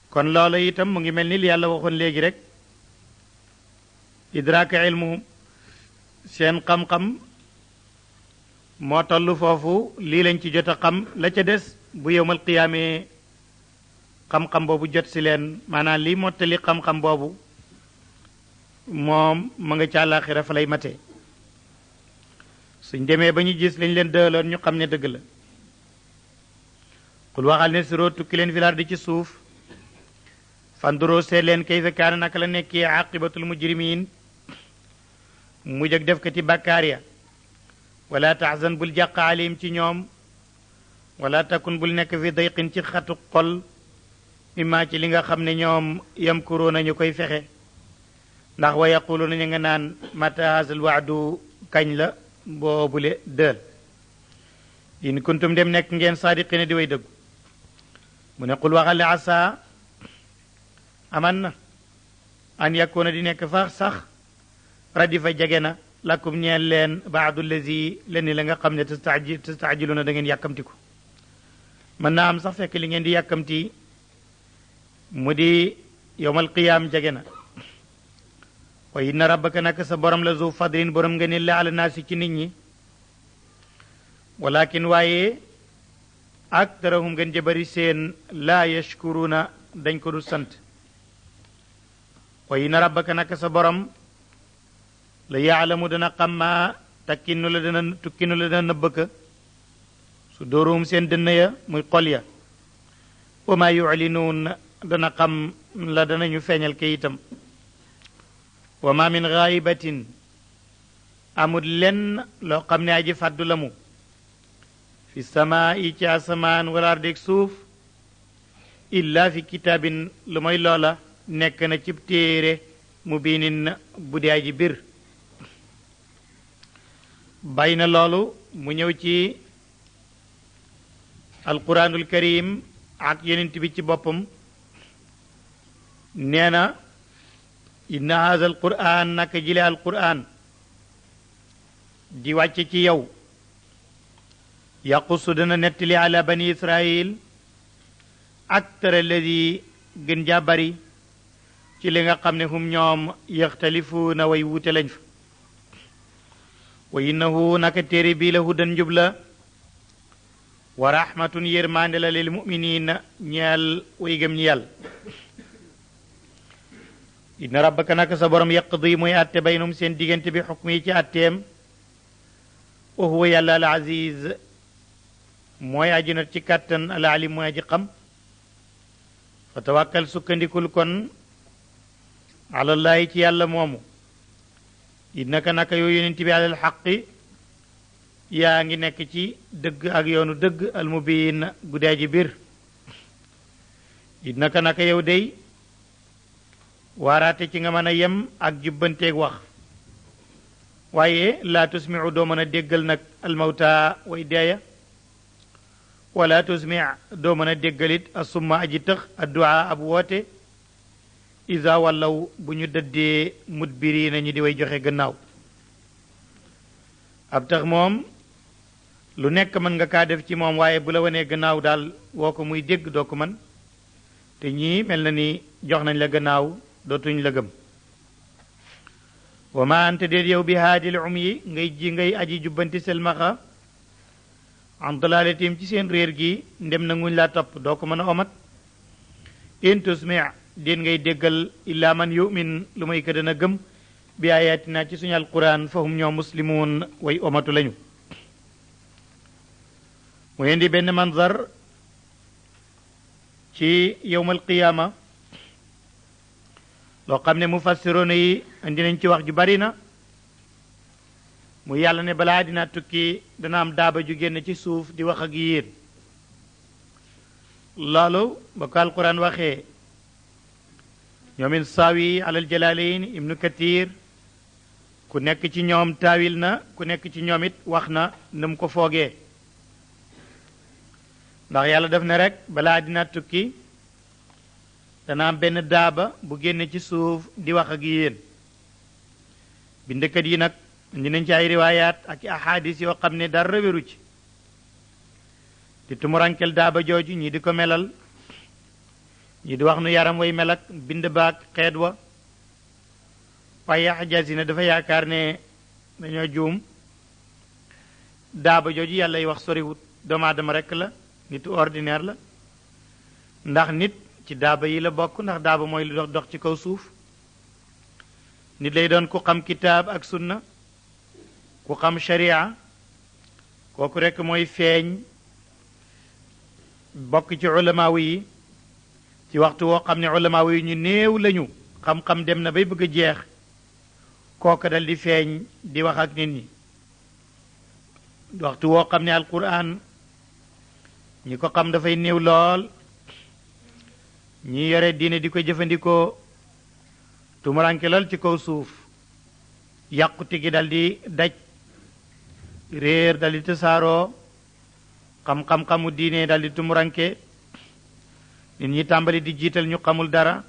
kon loola itam mu ngi mel ni li yàlla waxoon léegi rek idraaka ilmuhum seen xam-xam moo toll foofu lii lañ ci jot a xam la ca des bu yowmal qiyaamee xam-xam boobu jot si leen maanaam lii mottali xam-xam boobu moom ma nga ca àllaaxira fa lay matee suñ demee ba ñu gis lañ leen dëloon ñu xam ne dëgg la xul waxal ne siroo tukki leen filaar di ci suuf fanduroo seet leen kayfa kaana naka la nekkee aqibatul mujrimiin mu jëg def kati bàkkaar ya wala taxzan bul jàq alim ci ñoom wala takun bul nekk fi dayqin ci xatu xol mimma ci li nga xam ne ñoom yamkuroo nañu koy fexe ndax wa yaqulu nañu nga naan mata hazal waadu kañ la boobule dël in kuntum dem nekk ngeen saadiqina di way dëggu mu ne qul waxal asa aman na an yakuna di nekk fa sax radifa jege na lakum ñeel leen baadu lazi len ni la nga xam ne tastaajiluuna da ngeen yàkkamti ko mën naa am sax fekk li ngeen di yàkkamti mu di yowmal qiyaam jege na wa inna rabbaka nak sa borom la zu fadlin borom nga ne la ala naasi ci nit ñi walakin waaye aktarahum ngeen jëbari seen laa yashkuruna dañ ko du sant wa inna rabbaka nak sa borom la yaalamu dana xam maa tukkinu la dana nëbbëka su dóoruhum seen dënn ya muy xol ya wa maa yuclinuun dana xam la danañu feeñal ke itam wa ma min gaayibatin amul lenn loo xam ne aji fàddu la mu fi samaa yi ci asamaan wala ardeeg suuf illa fi kitaabin lu mooy loola nekk na cib téere mu biinin bu dee aji bir bàyyi na loolu mu ñëw ci alquranul karim ak yenent bi ci boppam nee na inna haza alquran naka jile alquran di wàcce ci yow yaqussu dana nettali ala bani israil aktar alladi gën jaa bari ci li nga xam ne hum ñoom yaxtalifuuna way wuute lañ fa wa innahu naka téere bii la hudan njub la wa rahmatun yërmande la lil muminina ñeel way gëm ñi yàlla inna rabbaka naka sa borom yaqdi muy atte baynum seen diggante bi xukm yi ci atteem wa huwa yàlla al aziz mooy aji not ci kàttan al alim mooy aji xam fa tawakkal sukkandikul kon alallahi ci yàlla moomu innaka naka yow yonent bi alal xaqi yaa ngi nekk ci dëgg ak yoonu dëgg almubiin guddee ji biir innaka naka yow dey waaraate ci nga mën a yem ak jubbanteeg wax waaye laa tusmiu doo mën a déggal nag almawta way deeya wala tusmi doo mën a déggalit asumma aji tëx adduaa ab woote isa wallaw bu ñu dëddee mudbiriina ñi di way joxe gannaaw ab tax moom lu nekk mën nga kaa def ci moom waaye bu la wanee gannaaw daal woo ko muy dégg doo ko mën te ñii mel na ni jox nañ la gannaaw dootuñ la gëm wa ma anta déet yow bi haadil yi ngay aji jubbanti selmaxa an dalaalatim ci seen réer gi ndem na nguñ laa topp doo ko mën a omat in tusmi déet ngay déggal illaa man yumin lu may ka dana gëm bi ayatina ci suñu alquran fahum ñoo muslimuun way omatu lañu mu indi benn manzar ci yowmal qiyaama loo xam ne mufassiroona yi indi nañ ci wax ju bari na mu yàlla ne balaa dina tukki dana am daaba ju génn ci suuf di wax ak yéen loolu ba ko alquran waxee ñoomin saawi alal jalalayn ibnu kathir ku nekk ci ñoom taawil na ku nekk ci ñoom it wax na nam ko foogee ndax yàlla def ne rek balaa dina tukki dana am benn daaba bu génn ci suuf di wax ak yéen bindkat yi nag indi nañ ci ay riwaayaat ak ahadis yoo xam ne dara wéru ci di tumurankel daaba jooju ñii di ko melal ñii di wax nu yaram way mel ak bind baag xeet wa waaye Hajjaaj ne dafa yaakaar ne dañoo juum daaba jooju yàlla y wax soriwut doomu aadama rekk la nitu ordinaire la ndax nit ci daaba yi la bokk ndax daaba mooy lu dox ci kaw suuf nit lay doon ku xam kitaab ak sunna ku xam sharia kooku rekk mooy feeñ bokk ci ulamaawu yi ci waxtu woo xam ne ulamaawu yi ñu néew lañu xam-xam dem na bay bëgg a jeex kooka dal di feeñ di wax ak nit ñi waxtu woo xam ne alquran ñi ko xam dafay néew lool ñi yore diine di ko jëfandikoo tumuranke lool ci kaw suuf yàqute gi dal di daj réer dal di tasaaroo xam-xam-xamu diine dal di tumuranke nit ñi tàmbali di jiital ñu xamul dara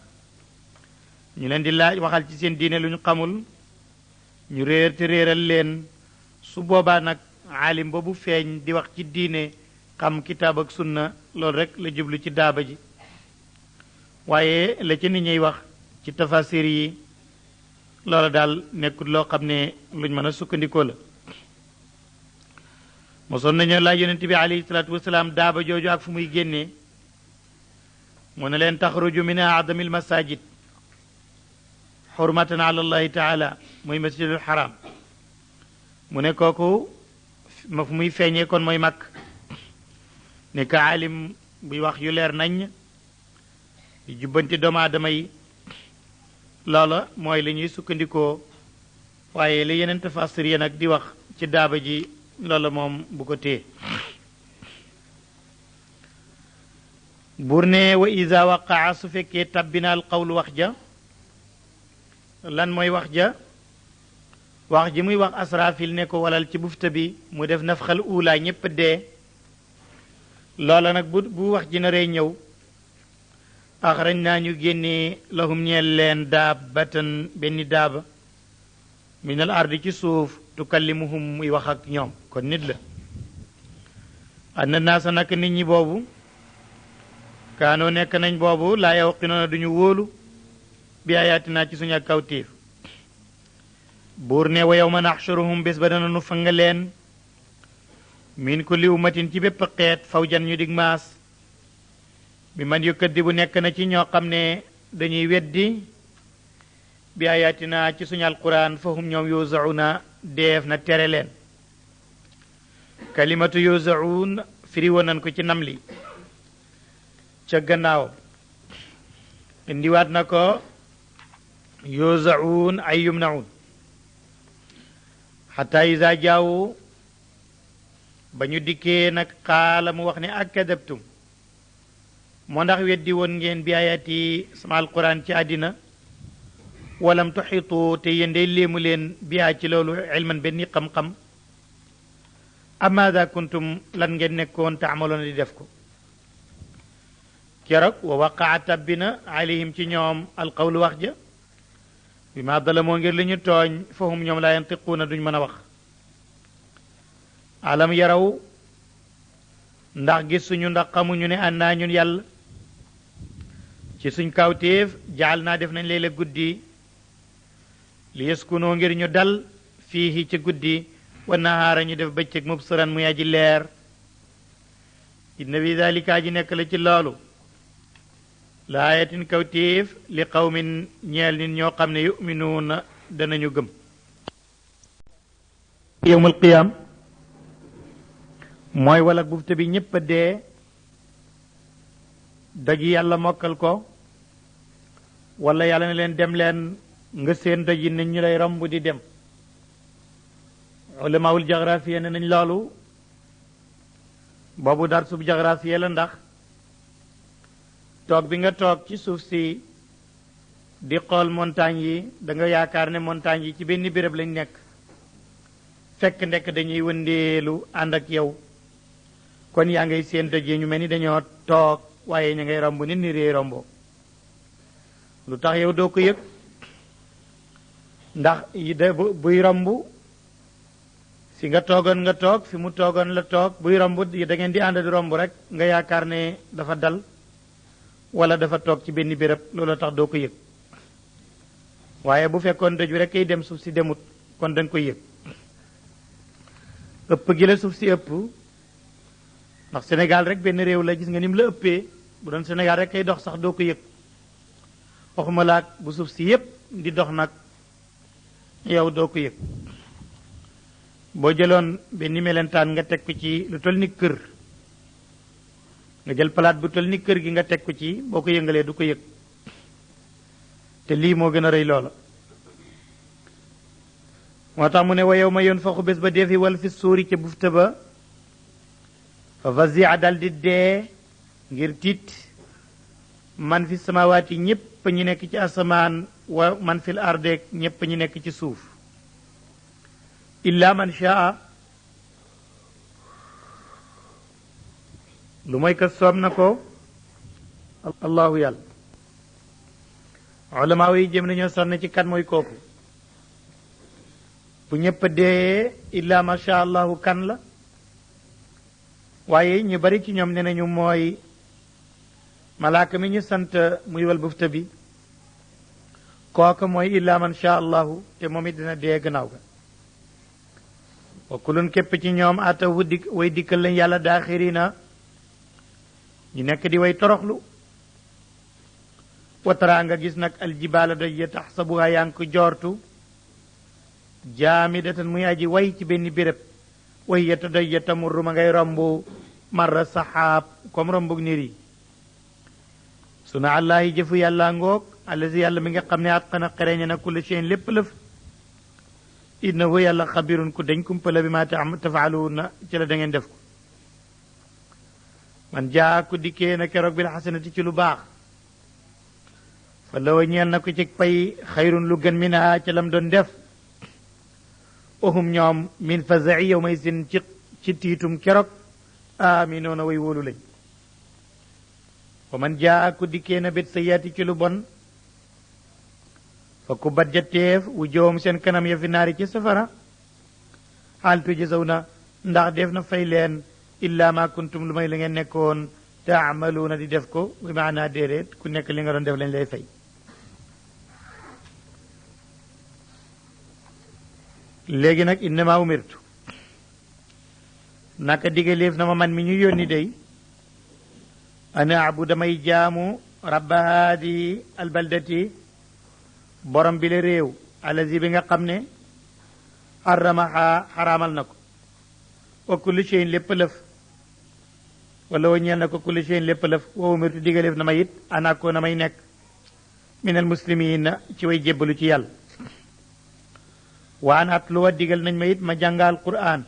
ñu leen di laaj waxal ci seen diine lu ñu xamul ñu réer te réeral leen su boobaa nag aalim boobu feeñ di wax ci diine xam kitaab ak sunna loolu rek la jublu ci daaba ji waaye la ci nit ñuy wax ci tafasir yi loola daal nekkul loo xam ne luñ mën a sukkandikoo la mosoon nañu laaj yonent bi alayhi salaatu wasalaam daaba jooju ak fu muy génnee mu ne leen taxruju min aadamil masajid xurmatan ala allahi taala muy masjidul haram mu ne kooku ma fu muy feeñee kon mooy mag ne ka alim buy wax yu leer nañ di jubbanti doomu aadama yi loola mooy li ñuy sukkandikoo waaye li yeneen tafasir yi nag di wax ci daaba ji loola moom bu ko téye buur ne wa iza waqaa su fekkee tabbinaal qawlu wax ja lan mooy wax ja wax ji muy wax asrafil ne ko walal ci bufta bi mu def nafxal uulaa ñépp dee loola nag bu wax ji naree ñëw axrañ naa ñu génnee lahum ñeel leen daabatan benn daaba minal ardi ci suuf tukallimuhum muy wax ak ñoom kon nit la anna naasa nak nit ñi boobu kaanoo nekk nañ boobu laa yawqinoona duñu wóolu bi ayaatinaa ci suñu ak kawtéef buur ne wa yawma naxshuruhum bés ba dana nu fanga leen min kulli ummatin ci bépp xeet fawjan ñu dig maas bi man yukaddibu nekk na ci ñoo xam ne dañuy weddi bi ayaatinaa ci suñu alquran fahum ñoom yuzauna deef na tere leen kalimatu yuzaun firi woon nañ ko ci namli ca gannaaw indiwaat na ko yuzaun ay yumnaun xataa isa jaawu ba ñu dikkee nag xaala mu wax ne ak kadabtum moo ndax weddi woon ngeen bi ayati sama alquran ci àddina walam tuxitu te yéen day léemu leen biyaa ci loolu ilman benn xam-xam amaada kuntum lan ngeen nekkoon taamaloon di def ko keroog wa waqaa tabbina alayhim ci ñoom alqawlu wax ja bi ma dalamoo ngir li ñu tooñ fahum ñoom laa yantiquuna duñ mën a wax alam yaraw ndax gisuñu ndax xamuñu ne an naa ñun yàlla ci suñ kawtéef jaal naa def nañ leela guddi li yaskunoo ngir ñu dal fiihi ci guddi wa nahaara ñu def bëccëg mubsiran muy aji leer inna fi dalika ji nekk la ci loolu la ayatin kawtéef li qawmin ñeel nit ñoo xam ne yuminuuna danañu gëm yowmal qiyaam mooy wala bufte bi ñépp a dee doj yàlla mokkal ko wala yàlla ne leen dem leen nga seen doj yi nit ñu lay romb di dem ulamaawul jagrafiya ne nañ loolu boobu dar sub jagrafiya la ndax toog bi nga toog ci suuf si di xool montagne yi da nga yaakaar ne montagne yi ci benn béréb lañ nekk fekk ndekk dañuy wëndeelu ànd ak yow kon yaa ngay seen doj yi ñu mel ni dañoo toog waaye ñu ngay romb nit ni réy romboo lu tax yow doo ko yëg ndax buy romb fi nga toogoon nga toog fi mu toogoon la toog buy romb da ngeen di ànd di romb rek nga yaakaar ne dafa dal wala dafa toog ci benn béréb loolu tax doo ko yëg waaye bu fekkoon doj bi rek kay dem suuf si demut kon da nga koy yëg ëpp gi la suuf si ëpp ndax Sénégal rek benn réew la gis nga ni mu la ëppee bu doon Sénégal rek kay dox sax doo ko yëg waxuma laak bu suuf si yépp di dox nag yow doo ko yëg boo jëloon benn melentaan nga teg ko ci lu toll ni kër nga jël palaat bu toll ni kër gi nga teg ko ci boo ko yëngalee du ko yëg te lii moo gën a rëy loola moo tax mu ne wa yow ma yoon faxu bés ba deefi wal fi suuri ca bufta ba fa fazia dal di dee ngir tiit man fi samawaati ñépp ñi nekk ci asamaan wa man fil ardeek ñépp ñi nekk ci suuf illa man shaa lu mooy ka soob na ko allahu yàlla ulama yi jëm nañoo sonn ci kan mooy kooku bu ñépp dee illa ma sha allahu kan la waaye ñu bari ci ñoom ne nañu mooy malaaka mi ñu sant muy wal bufta bi kooku mooy illa man sha allahu te moom it dina dee gannaaw ga wa kulun képp ci ñoom atawu dik way dikkal lañ yàlla daaxirina ñu nekk di way toroxlu watara nga gis nag aljibaala doj ya taxsabuha yaa ngi ko joortu jaamidatan muy aji way ci benn béréb way ya ta doj ya tamurru ma ngay romb marra saxaab comme rombug nir yi suna allahi jëfu yàlla ngoog allazi yàlla mi nga xam ne atqana xereñe na kulla shay'in lépp lëf innahu yàlla xabirun ku dañ kumpala bi ma tafaaluuna ci la da ngeen def ko man jaa ku dikkee na keroog bil xasanati ci lu baax fa lawa ñeel na ko ci pay xayrun lu gën minha ca lam doon def ohum ñoom min fazai yow may sin ci tiitum keroog aminoona way wóolu lañ wa man jaa ku dikkee na bét sayyaati ci lu bon fa ku bat jatteef wu joom seen kanam ya fi naari ci safara xaal tujzaw na ndax def na fay leen illa ma kuntum lu may la ngeen nekkoon taamaluuna di def ko bi maanaa déedéet ku nekk li nga doon def lañ lay fay léegi nag innama umirtu naka digaleef na ma man mi ñu yónni day ana abu damay jaamu rabba haadi albaldati borom bi la réew alazi bi nga xam ne xaramaha xaraamal na ko wa kulli shay'in lépp lëf wala wa ñeel na ko kulli shay'in lépp lëf wa umirtu digaleef na ma it ana ko na may nekk minal muslimina ci way jébbalu ci yàlla waan at lu wa digal nañ ma it ma jàngal qur'an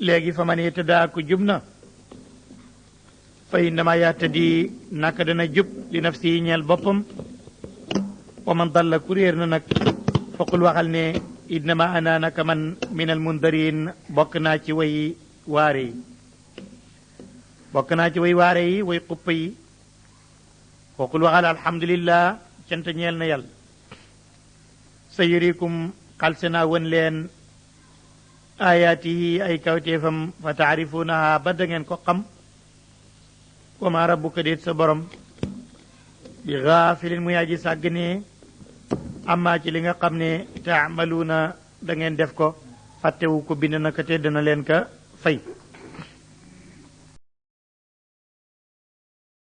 léegi fa man yahtadaa ku jub na fa innama yahtadi naka dana jub li nafsi ñeel boppam wa man dalla ku réer na nag faqul waxal ne innama ana naka man min al mundarin bokk naa ci way waare yi bokk naa ci way waare yi way xuppa yi faqul waxal alhamdulillah cant ñeel na yàlla sa yurikum xalse naa won leen ayaatihi ay kawteefam fa taarifunaha ba da ngeen ko xam wa ma rabbuka déet sa borom bi gaafilin muy aji sàgganee amma ci li nga xam ne taamaluuna da ngeen def ko fàttewu ko bind na ko te dana leen ka fay